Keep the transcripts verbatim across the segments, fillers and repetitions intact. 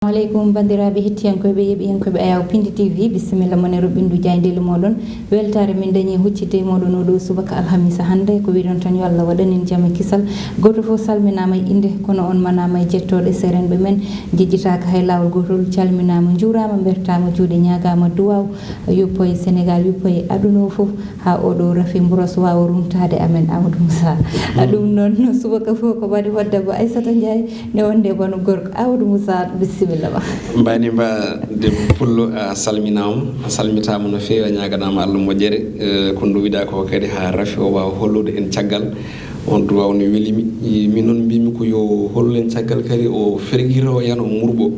Aleykum, banndiraaɓe hettiyankooɓe, yeeɓiyankooɓe Ayaw Pindi T V, bisimilla mon e roɓɓindu jaayndeeli mooɗon. Weltaare min dañi huccitde e mooɗon oo ɗoo subaka alhamisa hannde. Ko wiɗon tan, yo Allah waɗanin jam e kisal. Gooto fof salminaama e innde, kono on manaama e jettooɗe serenɓe men. Jeƴƴitaaka hay laawol gootol, calminaama, njuuraama, mbertaama juuɗe, ñaagaama duwaaw. Yuppo e Sénégal, yuppo e aduna o fof, haa oo ɗoo rafi mburos waawa runtaade amen, Amadou Moussa. Ɗum noon, subaka fof ko waɗi waɗde ba Aissata Ndiaye. Ne wonde bano gorko Amadou Moussa, bisimilla ma. Mbani mba debbo pullo, a salminaama, a salmitaama no feewi, a ñaaganaama Allah moƴƴere. Eh, kono ɗum wiɗa ko kadi haa rafi o waawa hollude en caggal. On duwaaw no weli mi. I, min noon mbimi ko yo hollu en caggal kadi o fergiro yano murɓo.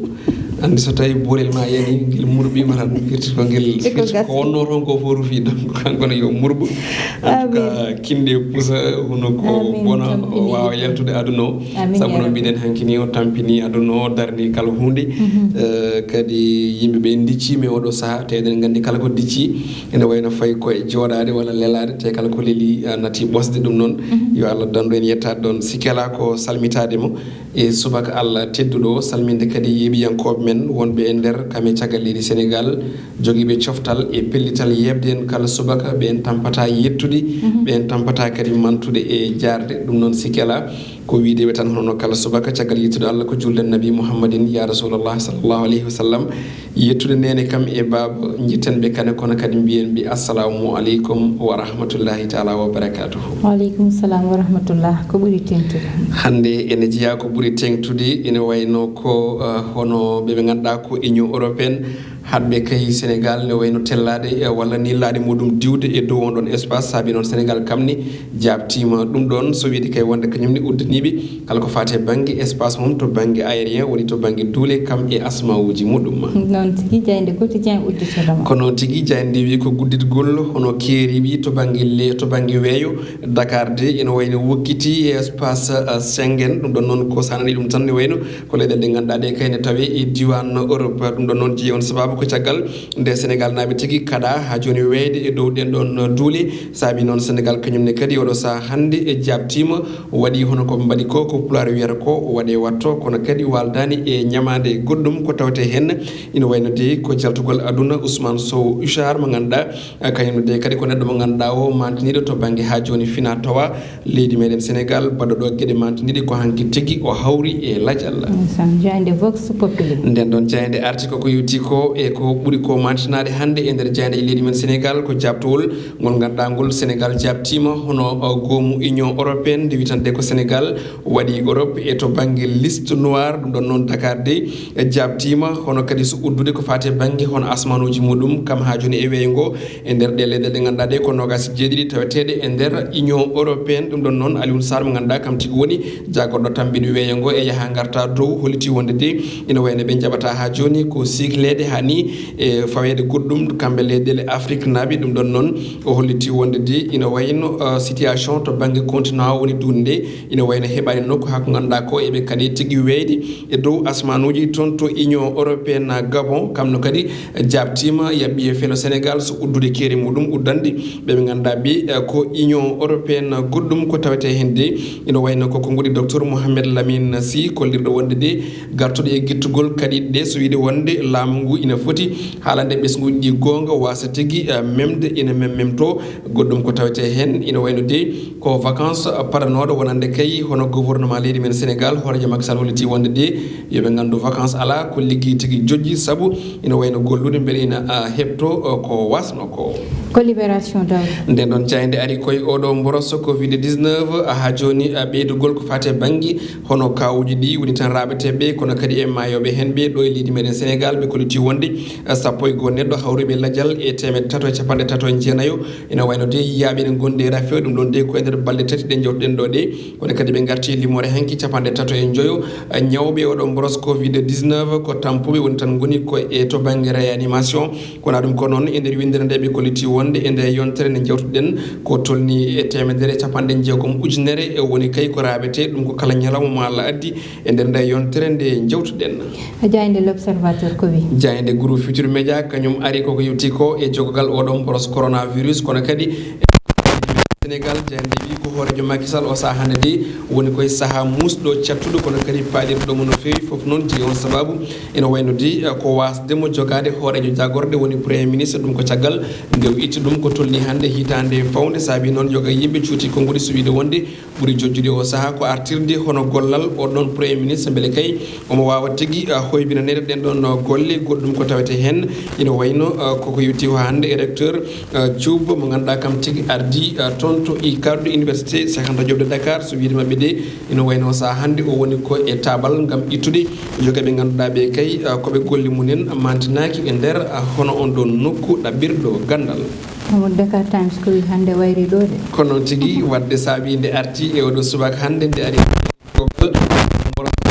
Anndi so tawi boorel ma yani, ngel murɓima tan, firti ko ngel, e ko firti ko gasi. Wonno toon ko fof rufi, donc kanko ne yo murɓo. En tout cas, amin. Kinde pusa, hono ko amin, bona, tampini o waawa yettude. Yaltude aduna o. Amin, sabu ya no rabbi. Mbiɗen hanki ni o tampini aduna o, darni kala huunde. Mhm. Eh, kadi yimɓe ɓe ndiccima e oɗo saha, te eɗen nganndi kala ko dicci, ene wayno fayi ko e jooɗaade walla lelaade, te kala ko leli, eh, nati ɓosde. Ɗum noon, mhm, yo Allah dandu en yettaade ɗoon. Sikki alaa ko salmitaade mo e subaka Allah tedduɗo o, salminde kadi yeeɓiyankooɓe men wonɓe e nder kam e caggal leydi Senegal, jogiiɓe coftal e pellital yeeɓde en kala subaka, ɓe en tampata yettude, mhm, ɓe en tampata kadi mantude e jaarde. Ɗum noon sikki alaa ko wiideɓe tan, hono kala subaka caggal yettude Allah ko julden Nabi Muhammadin, ya Rasulallah sallallahu alayhi wa sallam, yettude neene kam e baaba, jitten ɓe kane, kono kadi mbiyen ɓe assalamu aleykum wa rahmatullahi taala wa barakatuhu. Wa aleykum salam wa rahmatullah. Ko ɓuri teŋtude? Hannde ene jeyaa ko ɓuri teŋtude, ene wayno ko, eh, hono ɓe ɓe ngannduɗaa ko Union Européenne, haɗɓe kay Senegal ne wayno tellaade, eh, walla ni laaɗi muɗum diwde e dow on ɗon espace, saabi noon Senegal kam ni jaabtiima ɗum ɗon, so wiide kay wonde kañum ni uddaniiɓe kala ko faati e bannge espace mum to bannge aérien, woni to bannge duule kam e asmawuuji muɗum. Noon tigi, jaaynde Quotidien udditoɗo ma. Ko noon tigi, jaaynde wi ko gudditgol hono keeriiɓe to bannge le-, to bannge weeyo. Dakar de ene wayno wokkiti e espace, eh, Schengen. Ɗum ɗon noon ko sanani ɗum tan ne wayno ko leyɗeele ɗe ngannduɗaa ɗe kay ne tawe e diiwaan Europe. Ɗum ɗon noon jeyi on sababu ko caggal nde Senegal naaɓe tigi kaɗa haa jooni weeyde e dow ɗen ɗon duule. Saabi noon Senegal kañum ne kadi oɗo saha hannde e jaabtiima, waɗi hono ko ɓe mbaɗi ko, ko Pulaar wiyata ko waɗe watto, kono kadi waaldaani e ñamaande goɗɗum ko tawetee heen. Ina wayno de ko jaltugol aduna Ousmane Sow Huchard mo ngannduɗaa, eh, kañum de kadi ko neɗɗo mo ngannduɗaa o mantiniiɗo to bannge haa jooni fina tawa leydi meɗen Senegal, baɗɗo ɗo geɗe mantiniiɗe ko hanki tigi o hawri e lajal. Ndeysaan, jaaynde Vox Populi. Nden ɗon jaaynde arti ko ko yewti ko e ko ɓuri ko mantinaade hannde e nder jaaynde e leydi men Senegal ko jaabtowol ngol ngannduɗaa ngol Senegal jaabtiima hono, uh, goomu Union Européenne nde witande ko Senegal waɗi Europe e to bannge liste noire. Ɗum ɗon noon Dakar de jaabtiima hono kadi so uddude ko faati e bannge hono asmanuuji muɗum kam haa jooni e weeyo ngo. E nder ɗe leyɗe ɗe ngannduɗaa ɗe ko noogaas e jeeɗiɗi taweteeɗe e nder Union Européenne. Ɗum ɗon noon Alioune Sarr mo ngannduɗaa kam tigi woni jaagorɗo tambiiɗo weeyo ngo e yaha ngarta dow holliti wonde de ina wayno ɓe njaɓata haa jooni ko sikleede haa ni e faweede goɗɗum kamɓe leyɗeele Afrique naaɓe. Ɗum ɗon noon o holliti wonde de ina wayno, uh, situation to bannge continent o woni duunde nde ina wayno heɓaani nokku haa ko ngannduɗaa ko eɓe kadi tigi weeyde e dow asmanuuji toon to Union Européenne. Gabon kam no kadi jaabtiima, yaɓɓi e felo Senegal so uddude keeri muɗum uddanɗi ɓe ɓe ngannduɗaa ɓe, eh, ko Union Européenne goɗɗum ko tawetee heen de ina wayno ko konnguɗi Docteur Mohamed Lamine Sy kollirɗo wonde de gartuɗo e gittugol kaɗiiɗe ɗe so wiide wonde laamu ngu ina foti haalande ɓesnguuji ɗi goonga waasa tigi, eh, memde ina mem memto goɗɗum ko tawetee heen ina wayno de ko vacances paranooɗo wonande kay hono gouvernement leydi men Senegal, hooreejo Macky Sall holliti wonde de yo ɓe nganndu vacances alaa, ko liggi tigi jojji sabu ina wayno gollude mbele ina, ah, heɓto, ah, ko wasno ko. Ko Libération Daouda. Nden ɗon jaaynde ari koye oɗo mboroso covid dix-neuf, ah, haa jooni, ah, ɓeydugol ko faati e bannge hono kaawuuji ɗi woni tan raaɓeteeɓe kono kadi e maayooɓe heen ɓe ɗo e leydi meɗen Senegal ɓe kolliti wonde, ah, sappo e goo neɗɗo hawriiɓe lajal e teemedde tato e capanɗe tato e jeenayo. Ina wayno de yiyaaɓe ene ngondi e rafeede ɗum ɗon de ko e nder balɗe tati ɗe njewtuɗen ɗo ɗe. Kono kadi ɓe ngarti limoore hanki capanɗe tato e njoyo, eh, ñawɓe oɗo mboros covid dix-neuf ko tampuɓe woni tan ngoni ko e to bannge réanimation. Kono ɗum ko noon e nder winndere nde ɓe kolliti wonde e nde yontere nde njewtuɗen ko tolni e teemedere capanɗe jeegom ujunere e woni kay ko raaɓete ɗum ko kala ñalawma mo Allah addi. E nder nde yontere nde njewtuɗen. Jaaynde L'Observateur ko wi? Jaaynde Groupe Futurs Médias kañum ari koko yewti ko e jogogal oɗo mboros coronavirus kono kadi e Senegal jaaynde wi Hooreejo Macky Sall o sahaa hannde de woni koye sahaa muusɗo, cattuɗo, kono kadi paalirɗo mo no feewi. Fof noon jeyi on sababu ene wayno de, eh, ko waasde mo jogaade hooreejo jaagorɗe woni Premier Ministre. Ɗum ko caggal nde o itti ɗum ko tolni hannde hitaande fawnde. Saabi noon yoga yimɓe cuuti konguɗi so wiide wonde ɓuri jojjude o sahaa ko artirde hono gollal o ɗon Premier Ministre, mbele kay omo waawa tigi, eh, hoybinaneede ɗen ɗon, eh, golle. Goɗɗum ko tawete heen ina wayno, eh, koko yewti o hannde e recteur, eh, Thioub mo ngannduɗaa kam tigi ardi, eh, toon to UCAD, Université Cheikh Anta Diop de Dakar. So wiide maɓɓe de, ina wayno sahaa hannde o woni ko e taabal ngam ittude yoga ɓe ngannduɗaa ɓe kay, eh, ko ɓe golle mumen mantinaaki e nder, eh, hono on ɗon nokku ɗaɓɓirɗo ganndal. Omo Dakar Times ko wi hannde wayri ɗo de. Kono noon tigi, waɗde saabi nde arti e oɗo subaka hannde, nde ari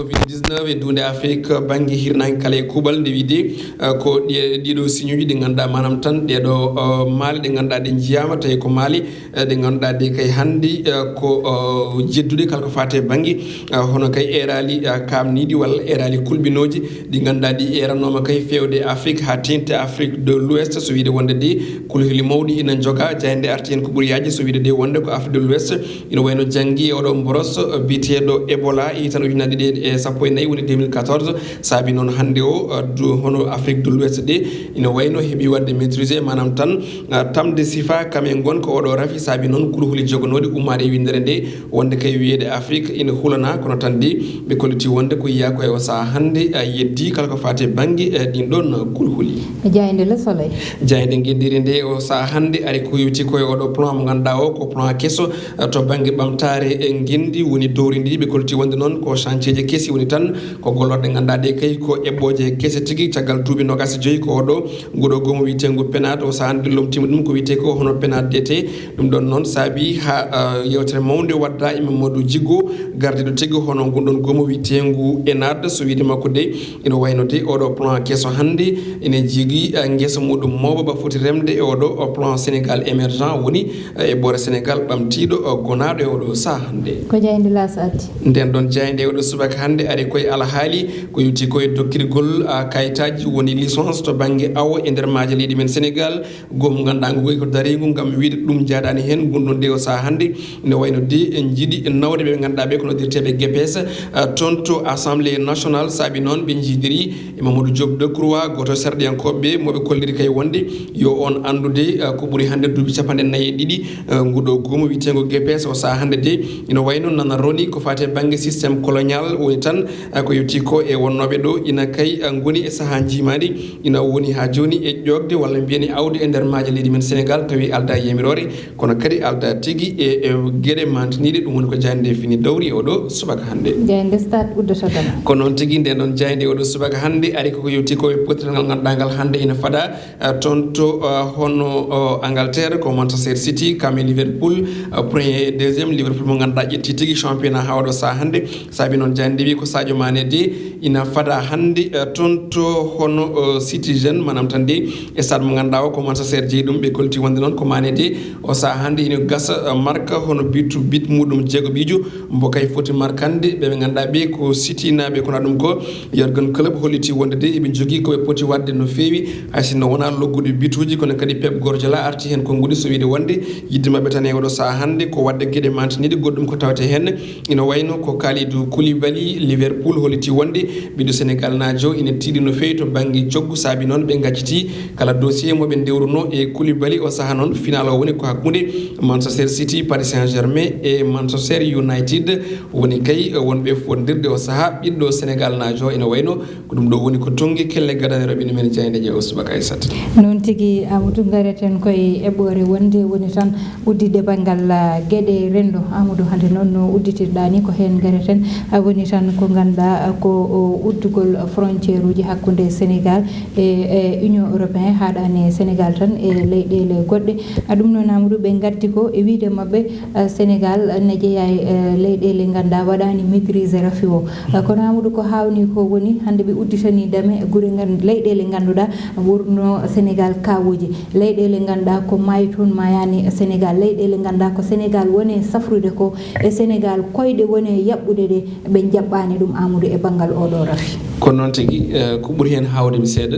Covid dix-neuf e duunde Afrik, bannge hirnaange kala e kuuɓal, nde wiide, eh, ko ɗe-, ɗiɗo siñuuji ɗi ngannduɗaa, maanaam tan ɗeɗo, eh, maale ɗe ngannduɗaa ɗe njiyaama, tawi ko maale, eh, ɗe ngannduɗaa ɗe kay hannde, eh, ko, eh, jeddude kala ko faati e bannge, eh, hono kay eeraali, eh, kaamniiɗi walla eeraali kulɓinooji ɗi ngannduɗaa ɗi eeranooma kay feewde Afrik haa teeŋti Afrique de l'Ouest. So wiide wonde de kulhuli mawɗi ina njoga, jaaynde arti heen ko ɓuri yaajde so wiide de wonde ko Afrique de l'Ouest. Ina wayno janngi e oɗo mboros, eh, biyeteeɗo Ebola, e hitan ujunaaji ɗiɗi e sappo e nayi, woni deux mille quatorze. Saabi noon hannde o, eh, du-, hono Afrique de l'Ouest de, ina wayno heɓi waɗde maîtrisé, maanaam tan, eh, tamde sifa kam e ngon ko oɗo rafi. Saabi noon kulhuli joganooɗi ummaade e winndere nde, wonde kay wiyeede Afrik ina hulana, kono tan de ɓe kolliti wonde ko yiyaa ko e o sahaa hannde, eh, yeddi kala ko faati e bannge, eh, ɗin ɗon kulhuli. Jaaynde Le Soleil. Jaaynde ngenndiri nde o sahaa hannde ari ko yewti ko e oɗo plan mo ngannduɗaa o ko plan keso, eh, to bannge ɓamtaare e ngenndi woni dowri ndi. Ɓe kolti wonde noon ko chantier ji kesi woni tan, ko gollorɗe ngannduɗaa ɗe kay ko eɓɓooje kese tigi. Caggal duuɓi noogaas e joyi ko oɗo nguɗo goomu wiyeteengu PNAD o sahaa hannde lomtiima ɗum ko wiyetee ko hono PNAD D T. Ɗum ɗon noon saabi haa, eh, yewtere mawnde waɗda e Mamadou Djigo, gardiiɗo tigi hono ngun ɗon goomu wiyeteengu ENAD. So wiide makko de, ina wayno de oɗo plan keso hannde ina jogii, eh, ngesa muɗum mawba ba foti remde e oɗo o plan Sénégal émergent, woni, eh, e ɓoore Sénégal ɓamtiiɗo, eh, gonaaɗo e oɗo sahaa hannde. Ko jaaynde L'As addi. Nden ɗon jaaynde e oɗo subaka hannde ari koye alhaali ko yewti koye dokkirgol, ah, kayitaaji woni licence to bannge awo e nder maaje leydi men Sénégal. Goomu ngannduɗaa ngu ko dariingu ngam wiide ɗum jaadaani heen. Ngun ɗon de o sahaa hannde ina wayno de en njiɗi nawde ɓe ngannduɗaa ɓe ko noddirteeɓe G P S, ah, toon to Assemblée nationale. Saabi noon ɓe njiidiri e Mamadou Diop Decroix, gooto e sarɗiyankooɓe ɓe, mo ɓe kolliri kay wonde yo on anndude, ah, ko ɓuri hannde duuɓi cappanɗe nayi e ɗiɗi, ah, nguɗo goomu wiyeteengo G P S o sahaa hannde de ina wayno nana roni ko faati e bannge système colonial, woni tan, ah, ko yewti ko e wonnooɓe ɗo ina kay, ah, ngoni e sahaa njiimaandi, ina woni haa jooni e ƴoogde walla mbiyen e awde e nder maaje leydi men Sénégal, tawi aldaa e yamiroore, kono kadi aldaa tigi e, e geɗe mantiniiɗe. Ɗum woni ko jaaynde fini dowri e oɗo subaka hannde. Jaaynde Stade uddotoo dama. Ko noon tigi, nden ɗon jaaynde oɗo subaka hannde ari koko yewti ko e pottital ngal ngannduɗaa ngal hannde ina fada, eh, toon to, eh, hono, oh, Angleterre ko Manchester City kam e Liverpool, eh, premier e deuxième. Liverpool mo ngannduɗaa ƴetti tigi championnat haa oɗo sahaa hannde. Saabi noon jaaynde wi ko Sadio Mané de ina fada hannde, eh, toon to hono, eh, Citizen, maanaam tan de e stade mo ngannduɗaa o ko Manchester jeyi ɗum. Ɓe kolti wonde noon ko Mané de o sahaa hannde ina gasa, eh, marka hono bitu bit muɗum jeegoɓijo mbo kay foti markande ɓe ɓe ngannduɗaa ɓe ko City naaɓe. Kono ɗum ko Jurgen Klopp holliti wonde de eɓe njogii ko ɓe poti waɗde no feewi, hay sinno wonaa loggude bituuji, kono kadi Pep Guardiola arti heen konnguɗi so wiide wonde yidde maɓɓe tan e oɗo sahaa hannde ko waɗde geɗe mantiniiɗe. Goɗɗum ko tawete heen ina wayno ko Kalidou Koulibaly, Liverpool holliti wonde ɓiɗɗo Sénégal naajo ina tiiɗi no feewi to bannge coggu. Saabi noon ɓe ngaccitii kala dossier mo ɓe ndewruno e Koulibaly. O sahaa noon final o woni ko hakkunde Manchester City, Paris Saint-Germain e Manchester United. Woni kay wonɓe fonndirde o sahaa ɓiɗɗo Sénégal naajo ina wayno ko ɗum ɗo woni ko tonngi kelle gadane robine men jaaynde je o subaka Aissata. Noon tigi, Amadou, ngareten koye eɓɓoore wonde woni tan udditde banngal, ah, geɗe renndo. Amadou, hannde noon no udditirɗaa ni ko heen ngareten, ah, woni tan ko ngannduɗaa, ah, ko o uddugol frontière uji hakkunde Sénégal e, e Union Européen, haaɗaani Sénégal tan e leyɗeele goɗɗe. Ah, ɗum noon Amadou ɓe ngaddi ko e wiyde maɓɓe, ah, Sénégal ne jeyaa e, eh, leyɗeele ngannduɗaa waɗaani maîtrisé rafi o. Ah, kono Amadou ko haawnii ko woni hannde ɓe udditanii dame gure ngan-, leyɗeele ngannduɗaa wurno Sénégal kaawooji. Leyɗeele ngannduɗaa ko maayi toon maayaani Sénégal. Leyɗeele ngannduɗaa ko Sénégal woni safrude ko e Sénégal koyɗe woni yaɓɓude ɗe ɓe njaɓɓaani ɗum. Amadou, e banngal oɗo rafi? Kono noon tigi, eh, ko ɓuri heen haawde mi seeɗa,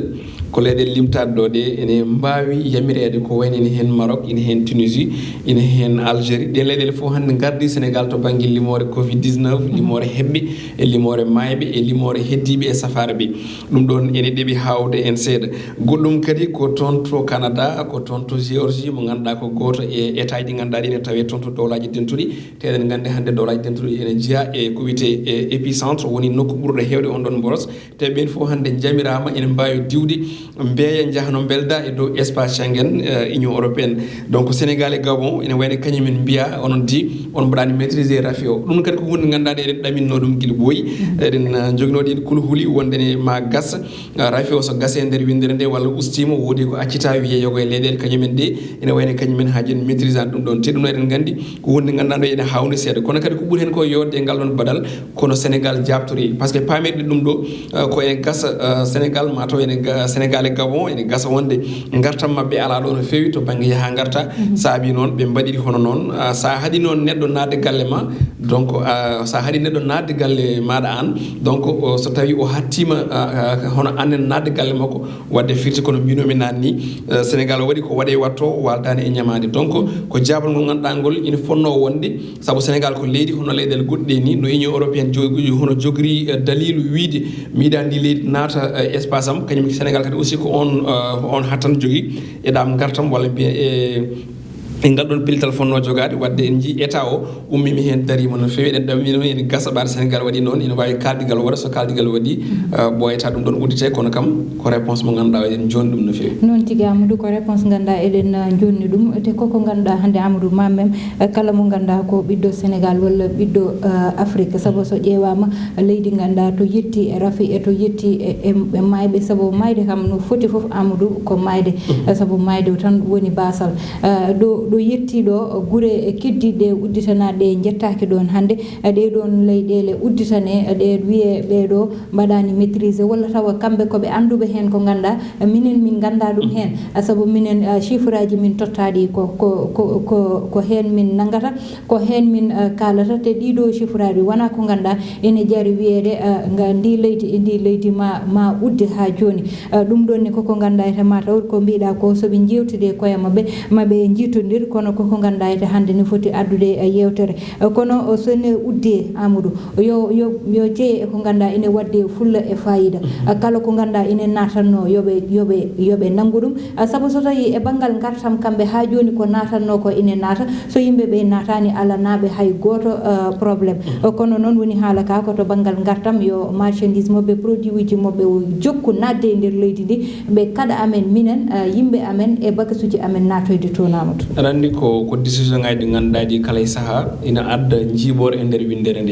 ko leyɗeele limtaaɗe ɗo ɗe ene mbaawi yamireede, ko wayno ene heen Maroc, ene heen Tunisie, ene heen Algérie. Ɗeen leyɗeele fof hannde ngardii Sénégal to bannge limoore covid dix-neuf, limoore heɓɓe, e limoore maayɓe, e limoore heddiiɓe e safaara ɓe. Ɗum ɗoon ene ɗeɓi haawde en seeɗa. Goɗɗum kadi ko toon to Canada, ko toon to Géorgie, mo ngannduɗaa ko gooto e État ji ɗi ngannduɗaa ɗi ene tawee toon to Dowlaaji Dentuɗi. Te eɗen nganndi hannde Dowlaaji Dentuɗi ene jeyaa e ko wiyetee e épicentre, woni nokku ɓurɗo heewde on ɗoon mboros. Te ɓeen fof hannde njamiraama ene mbaawi diwde, mbeeya, njaha no mbelda e dow espace Schengen, eh, Union européenne. Donc Sénégal e Gabon ene wayno kañum en mbiya onon di on mbaɗaani maîtriser rafi o. Ɗum kadi ko huunde ngannduɗaa nde eɗen ɗaminno ɗum gila ɓooyi. Eɗen, eh, njoginoo ɗiin kulhuli wonde ne ma gas, eh, rafi o so gasii e nder winndere nde walla ustiima, woodi ko accita wiyee yogo e leyɗeele kañum en ɗe ene wayno kañum en haa jooni maîtrisaani ɗum ɗoon. Te ɗum eɗen nganndi ko huunde ngannduɗaa nde ene haawnii seeɗa. Kono kadi ko ɓuri heen ko yooɗde e ngal ɗoon baɗal, kono Sénégal jaabtorii. Par ce que paamirɗe ɗum ɗo, eh, ko ene gasa, eh, Sénégal, ma taw ene ga-, Sénégal e Gabon, ene gasa wonde ngartam maɓɓe alaa ɗo no feewi to bannge yaha ngarta. Saabi noon ɓe mbaɗiri hono noon. Ah, so a haɗi noon neɗɗo naatde galle ma, donc, ah, so a haɗi neɗɗo naatde galle maaɗa aan, donc, o, so tawii o hattiima, ah, ah, hono aan en naatde galle makko, waɗde firti kono mbinoomi naane ni, eh, Sénégal waɗi ko waɗee waɗtoo, waaldaani e ñamaande. Donc ko jaabol ngol ngannduɗaa ngol ina fotnoo wonde, sabu Sénégal ko leydi hono leyɗeele goɗɗe ɗe ni, no Union européenne jo-, hono jogori, eh, daliilu wiyde mi yiɗaa ndi leydi naata, eh, espace am, kañum Sénégal kadi aussi ko on, eh, on hattan jogii e ɗaam ngartam walla mbiya e, e ngal ɗoon pillital fotnoo jogaade. Waɗde en njii État o ummiima heen, dariima no feewi. Eɗen ɗaminoo ene gasa ɓaade Sénégal waɗi noon, ene waawi kaaldigal waɗa, so kaaldigal waɗi, eh, ɓooyata ɗum ɗoon udditee, kono kam ko réponse mo ngannduɗaa eɗen njoɗni ɗum no feewi. Noon tigi, Amadou, ko réponse ngannduɗaa eɗen, eh, njoɗni ɗum. Te koko ngannduɗaa hannde, Amadou, ma mem, eh, kala mo ngannduɗaa ko ɓiɗɗo Sénégal walla ɓiɗɗo, eh, Afrique, sabu so ƴeewaama leydi ngannduɗaa to yetti e rafi e to yetti e, e, e maayɓe, sabu maayde kam no foti fof, Amadou, ko maayde. Eh, sabu maayde o tan woni baasal. Eh, ɗo, ɗo yetti ɗo, gure keddiiɗe udditanaaɗe njettaaki ɗoon hannde. Eh, ɗee ɗoon leyɗeele udditane, eh, ɗe wiyee ɓee ɗo mbaɗaani maîtrisé, walla tawa kamɓe ko ɓe annduɓe heen ko ngannduɗaa, eh, minen min nganndaa ɗum heen. Eh, sabu minen, eh, chiffre aji min tottaaɗi ko, ko, ko, ko, ko heen min nanngata, ko heen min, eh, kaalata. Te ɗii ɗo chiffre aji wonaa ko ngannduɗaa ene jari wiyeede, eh, nga ndi leydi e ndi leydi ma, ma udde haa jooni. Eh, ɗum ɗoon ne koko ngannduɗaa ete ma taw ko mbiɗa ko, so ɓe njeewtide e koye maɓɓe, ma ɓe njiitondir, kono koko ngannduɗaa ete hannde ne foti addude, eh, yeewtere. Eh, kono, oh, so ne uddee, Amadou, yo, yo, yo jeye e ko ngannduɗaa ene waɗde fulla e fayida. Eh, kala ko ngannduɗaa ene naatanno, yo ɓe, yo ɓe, yo ɓe nanngu ɗum. Eh, sabu so tawii e banngal ngartam kamɓe haa jooni ko naatanno ko ene naata, so yimɓe ɓe naataani alanaaɓe hay gooto, eh, problème. Eh, kono noon woni haala ka ko to banngal ngartam, yo marchandise maɓɓe, produit uji maɓɓe o jokku naatde e nder leydi ndi, ɓe kaɗa amen minen, eh, yimɓe amen e bakasuji amen naatoyde to, Amadou. Aɗa anndi ko, ko décision ngaji ɗi ngannduɗaa ɗi kala e sahaa ina adda njiiɓoore e nder winndere nde.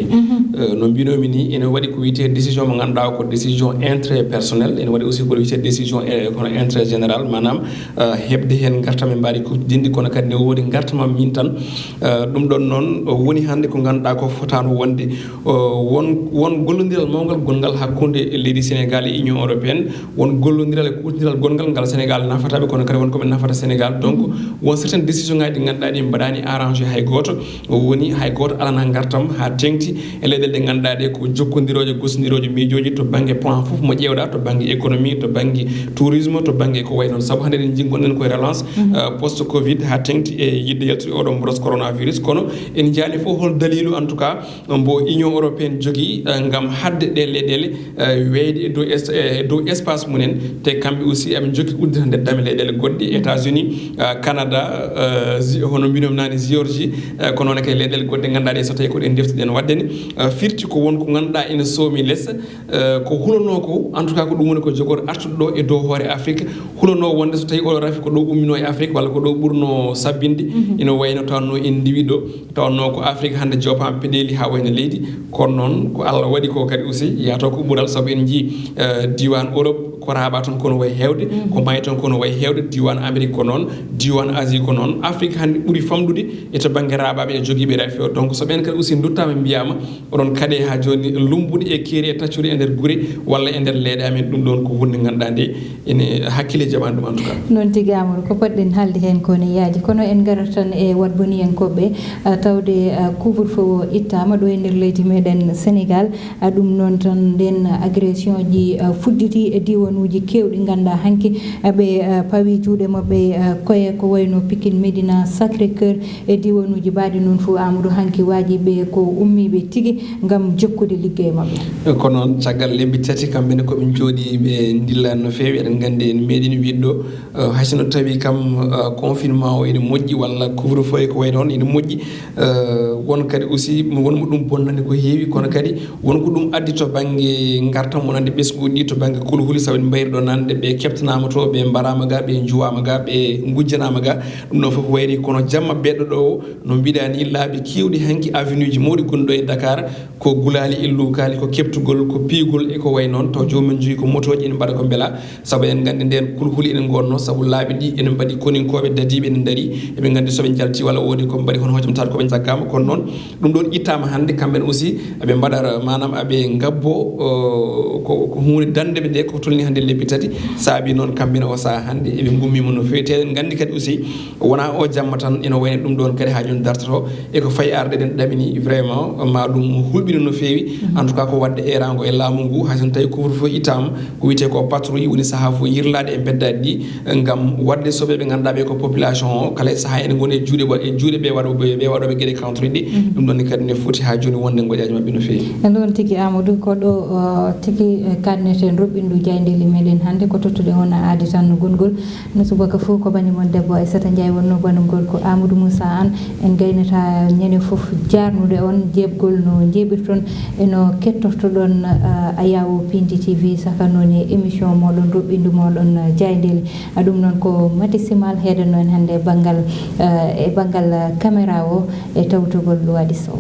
Eh, no mbinoomi ni, ene waɗi ko wiyetee décision mo ngannduɗaa ko décision intérêt personnel, ene waɗi aussi ko wiyetee décision, eh, kono intérêt général, maanaam, eh, heɓde heen ngartam e mbaadi kuuɗi dinɗi, kono kadi ne woodi ngartam am min tan. Eh, ɗum ɗoon noon, o woni hannde ko ngannduɗaa ko fotaano wonde, o, won, won gollondiral mawngal gonngal hakkunde leydi Sénégal e Union européenne, won gollondiral e kuutondiral gonngal ngal Sénégal nafata ɓe, kono kadi won ko ɓe nafata Sénégal. Donc won certaines décision ngaji ɗi ngannduɗaa ɗi mbaɗaani arrangé hay gooto, o woni hay gooto alana ngartam haa teŋti e leyɗeele ɗe ngannduɗaa ɗe ko jokkondirooje, gosondirooje miijooji to bannge plan fof mo ƴeewɗaa, to bannge économie, to bannge tourisme, to bannge ko wayi noon. Sabu hannde eɗen njii ngonɗen koye relance, eh, post covid haa teŋti e yiɗde yaltude oɗo mboros coronavirus, kono en njaani fof hol daliilu en tout cas mbo Union européenne jogii, eh, ngam haɗde ɗe leyɗeele, eh, weyde e dow es-, eh, e dow espace mumen. Te kamɓe aussi aɓe njokki udditande dame leyɗeele goɗɗe, États-Unis, eh, Canada, eh, Zi-, hono mbinomi naane Géorgie, eh, ko noon kay leyɗeele goɗɗe ngannduɗaa ɗe so tawii ko ɗe ndeftuɗen waɗde ni, eh, firti ko won ko ngannduɗaa ene soomi les, eh, ko hulanoo ko, en tout cas ko ɗum woni ko jogori artude ɗo e dow hoore Afrique, hulanoo wonde so tawii oɗo rafi ko ɗo umminoo e Afrique walla ko ɗo ɓurnoo sabbinde, ina wayno tawnoo en ndiwi ɗo, tawnoo ko Afrique hannde joopaama peɗeeli haa wayno leydi, kono noon ko Allah waɗi ko kadi aussi yahata ko ɓural, sabu en njii, eh, diiwaan Europe ko raaɓaa toon kono wayi heewde, ko maayi toon kono wayi heewde, diiwaan Amérique ko noon, diiwaan Asie ko noon, Afrique hannde ɓuri famɗude e to bannge raaɓaaɓe e jogiiɓe rafi o. Donc so ɓeen kadi aussi ndottaama, mbiyaama oɗon kaɗe haa jooni, lummbude e keeri e taccude e nder gure walla e nder leeɗe amen, ɗum ɗoon ko huunde ngannduɗaa nde ene hakkille jaɓaani ɗum en tout cas. Noon tigi, Amadou, ko potɗen haalde heen ko ne yaaji, kono en ngarat tan e waɗboniyankooɓe, ah, tawde, ah, couvre-feu o ittaama ɗo e nder leydi meɗen Sénégal. Ah, ɗum noon tan, ndeen agression ji, ah, fuɗɗiti e diiwanuuji keewɗi, ngannduɗaa hanki, ah, ɓe, ah, pawi juuɗe maɓɓe, ah, koye ko wayno Pikine, Médina, Sacré-Cœur e diiwanuuji baaɗi noon fof, Amadou, hanki waajiɓe ko ummiiɓe tigi ngam jokkude liggey maɓɓe. Ko noon, caggal lebbi tati kamɓe ne ko ɓe njooɗii, ɓe ndillaani no feewi. Eɗen nganndi en meeɗiino wiide ɗo, eh, hay so no tawi kam, eh, confinement o ene moƴƴi walla couvre-feu e ko wayi noon ene moƴƴi, eh, won kadi aussi won mo ɗum bonnani ko heewi, kono kadi won ko ɗum addi to bannge ngartam, wonande ɓesnguuji ɗi, to bannge kulhuli, sabu en mbayri ɗo nande ɓe keɓtanaama to, ɓe mbaraama ga, ɓe njuwaama ga, ɓe ngujjanaama ga. Ɗum ɗo fof wayri kono jamma beɗɗo ɗo o, no mbiɗa ni, laabi keewɗi hanki avenue ji mawɗi gonɗo e Dakar, ko gulaali e luukaali, ko keɓtugol, ko piygol e ko wayi noon. Taw joomum en jogii ko motooji ene mbaɗa ko mbela, sabu en nganndi ndeen kulhuli ene ngonno, sabu laabi ɗi ene mbaɗi koninkooɓe dadiiɓe ene ndarii, eɓe nganndi so ɓe njalti walla woodi ko mbaɗi hono hojomtaade ko ɓe njaggaama. Kono noon ɗum ɗoon ittaama hannde, kamɓe ne aussi aɓe mbaɗa, maanaam aɓe ngabbo, o, ko, ko huunde dande ɓe nde ko tolni hannde lebbi tati, saabi noon kamɓe ne o sahaa hannde eɓe ngummiima no feewi. Te eɗen nganndi kadi aussi wonaa o jamma tan ene wayno ɗum ɗoon kadi haa jooni dartoto. E ko fayi arde, eɗen ɗamini vraiment ma ɗum hulɓina no feewi. En tout cas, ko waɗde eeraango e laamu ngu, hay so tawi couvre-feu ittaama, ko wiyetee ko patrouille, woni sahaa fof yirlaade e mbeddaaji ɗi, ngam waɗde sauver ɓe ngannduɗaa ɓe ko population o, kala e sahaa ene ngoni e juuɗe wa-, e juuɗe ɓe waɗooɓe, ɓe waɗooɓe geɗe contre ɗi. Ɗum ɗoon ne kadi ne foti haa jooni wonde ngoƴaaji maɓɓe no feewi. E noon tigi, Amadou, ko ɗo, o, tigi, e, kaɗneten roɓɓindu jaayndeeli meɗen hannde, ko tottude on aadi tan no gongol. No subaka fof ko bani mon debbo Aissata Ndiaye wonno banugol ko Amadou Moussa Anne. En gaynata ñande fof jaarnude on jeebgol no njeeɓirton e no kettortoɗon, ah, Ayawo Pindi T V, saka noon e émission moɗon, roɓɓindu moɗon, ah, jaayndeeli. Ah, ɗum noon ko Mati Simal heedanno en hannde e banngal, ah, e banngal, ah, caméra o e tawtogol Luwadi Sow.